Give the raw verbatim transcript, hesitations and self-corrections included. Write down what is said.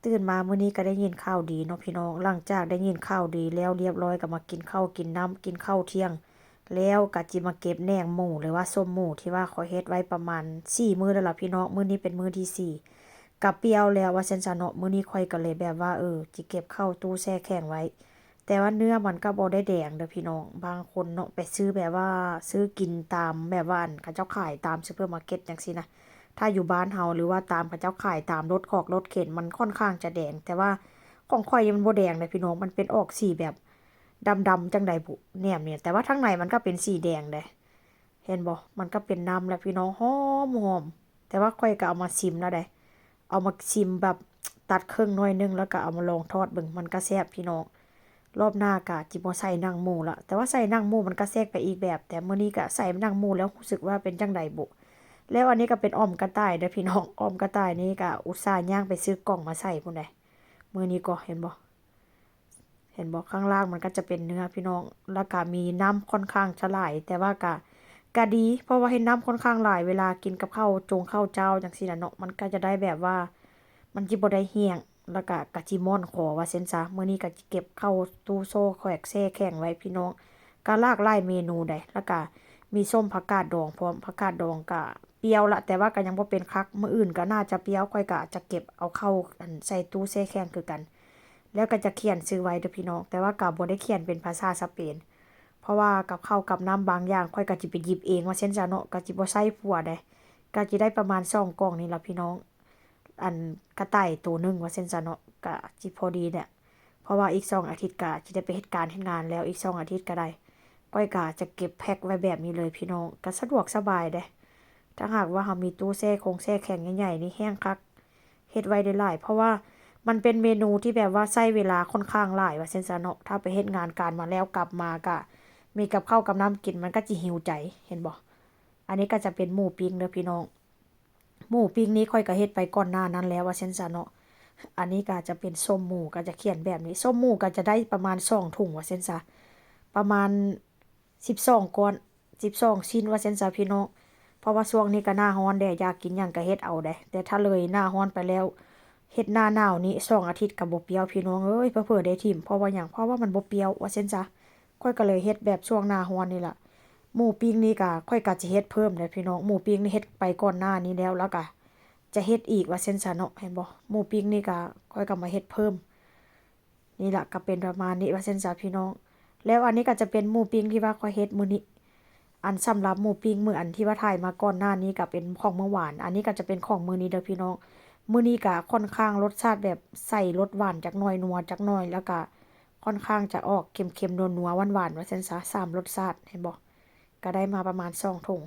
ตื่นมามื้อนี้ก็ได้ยินข่าวดีเนาะพี่น้อง หลังจากได้ยินข่าวดีแล้วเรียบร้อยก็มากินข้าวกินน้ำ กินข้าวเที่ยง แล้วก็จิมาเก็บแหนงหมูหรือว่าส้มหมูที่ว่าข้อยเฮ็ดไว้ประมาณสี่มื้อแล้วล่ะพี่น้อง มื้อนี้เป็นมื้อที่สี่ ก็เปรี้ยวแล้วว่าซั่นซะเนาะ มื้อนี้ข้อยก็เลยแบบว่า เออ จิเก็บเข้าตู้แช่แข็งไว้ แต่ว่าเนื้อมันก็บ่ได้แดงเด้อพี่น้อง บางคนเนาะไปซื้อแบบว่าซื้อกินตามแบบว่าอันเขาเจ้าขายตามซูเปอร์มาร์เก็ตจั่งซี้นะ ถ้าอยู่บ้านเฮาหรือว่าตามเขาเจ้าขายตามรถขอกรถเข็นมันค่อนข้างจะแดง แต่ว่าของข้อยนี่มันบ่แดงเด้อพี่น้อง มันเป็นออกสีแบบดำๆจั่งใดบุ แหนมเนี่ย แต่ว่าทางในมันก็เป็นสีแดงเด้ เห็นบ่ มันก็เป็นน้ำแล้วพี่น้อง หอมๆ แต่ว่าข้อยก็เอามาซิมแล้วเด้ เอามาซิมแบบตัดครึ่งหน่อยหนึ่ง แล้วก็เอามาลองทอดเบิ่ง มันก็แซ่บพี่น้อง รอบหน้าก็จิบ่ใส่หนังหมูละ แต่ว่าใส่หนังหมูมันก็แซ่บไปอีกแบบ แต่มื้อนี้ก็ใส่หนังหมูแล้วรู้สึกว่าเป็นจั่งใดบุ แล้วอันนี้ก็เป็นอ่อมกระต่ายเด้อพี่น้อง อ่อมกระต่ายนี่ก็อุตส่าห์ย่างไปซื้อกล่องมาใส่พู้นเด้ มื้อนี้ก็เห็นบ่ เห็นบ่ ข้างล่างมันก็จะเป็นเนื้อพี่น้อง แล้วก็มีน้ำค่อนข้างจะหลาย แต่ว่าก็ ก็ดี เพราะว่าเฮ็ดน้ำค่อนข้างหลาย เวลากินกับข้าวจงข้าวเจ้าจั่งซี้น่ะเนาะ มันก็จะได้แบบว่า มันจิบ่ได้แห้ง แล้วก็กะจิม่อนคอว่าซั่นซะ มื้อนี้ก็จิเก็บเข้าตู้โซ่แขวกแช่แข็งไว้พี่น้อง ก็หลากหลายเมนูเด้ แล้วก็มีส้มผักกาดดองพร้อม ผักกาดดองก็เปรี้ยวละ แต่ว่าก็ยังบ่เป็นคัก มื้ออื่นก็น่าจะเปรี้ยว ข้อยก็จะเก็บเอาเข้าอันใส่ตู้แช่แข็งคือกัน แล้วก็จะเขียนชื่อไว้เด้อพี่น้อง แต่ว่าก็บ่ได้เขียนเป็นภาษาสเปน เพราะว่ากับข้าวกับน้ำบางอย่างข้อยก็จิไปหยิบเองว่าซั่นซะเนาะ ก็จิบ่ใส่ผัวเด้ ก็จิได้ประมาณสองกล่องนี่ล่ะพี่น้อง อันกระต่ายตัวหนึ่งว่าซั่นซะเนาะ ก็จิพอดีแหละ เพราะว่าอีกสองอาทิตย์ก็จิได้ไปเฮ็ดการเฮ็ดงานแล้ว อีกสองอาทิตย์ก็ได้ ข้อยก็จะเก็บแพ็คไว้แบบนี้เลยพี่น้อง ก็สะดวกสบายเด้ ถ้าหากว่าเฮามีตู้แช่คงแช่แข็งใหญ่ๆนี่แฮงคัก เฮ็ดไว้ได้หลาย เพราะว่ามันเป็นเมนูที่แบบว่าใช้เวลาค่อนข้างหลายว่าซั่นซะเนาะ ถ้าไปเฮ็ดงานการมาแล้วกลับมาก็มีกับข้าวกับน้ำกิน มันก็จิหิวใจ เห็นบ่ อันนี้ก็จะเป็นหมูปิ้งเด้อพี่น้อง หมูปิ้งนี้ข้อยก็เฮ็ดไปก่อนหน้านั้นแล้วว่าซั่นซะเนาะ อันนี้ก็จะเป็นส้มหมู ก็จะเขียนแบบนี้ ส้มหมูก็จะได้ประมาณสองถุงว่าซั่นซะ ประมาณสิบสองก้อน สิบสองชิ้นว่าซั่นซะพี่น้อง เพราะว่าช่วงนี้ก็หน้าร้อนเด้ อยากกินหยังก็เฮ็ดเอาเด้ แต่ถ้าเลยหน้าร้อนไปแล้ว เฮ็ดหน้าหนาวนี่สองอาทิตย์ก็บ่เปรี้ยวพี่น้องเอ้ย เผลอๆได้ถิ่ม เพราะว่าหยัง เพราะว่ามันบ่เปรี้ยวว่าซั่นซะ ข้อยก็เลยเฮ็ดแบบช่วงหน้าร้อนนี่ล่ะ หมูปิ้งนี่ก็ข้อยก็สิเฮ็ดเพิ่มเด้อพี่น้อง หมูปิ้งนี่เฮ็ดไปก่อนหน้านี้แล้ว แล้วก็จะเฮ็ดอีกว่าซั่นซะเนาะ เห็นบ่ หมูปิ้งนี่ก็ข้อยก็มาเฮ็ดเพิ่ม นี่ล่ะก็เป็นประมาณนี้ว่าซั่นซะพี่น้อง แล้วอันนี้ก็จะเป็นหมูปิ้งที่ว่าข้อยเฮ็ดมื้อนี้ อันสำหรับหมูปิ้งมื้ออันที่ว่าถ่ายมาก่อนหน้านี้ก็เป็นของมื้อวาน อันนี้ก็จะเป็นของมื้อนี้เด้อพี่น้อง มื้อนี้ก็ค่อนข้างรสชาติแบบใส่รสหวานจักหน่อย นัวจักหน่อย แล้วก็ค่อนข้างจะออกเค็มๆ นัวๆ หวานๆ ว่าซั่นซะ สามรสชาติ เห็นบ่ ก็ได้มาประมาณสองถุง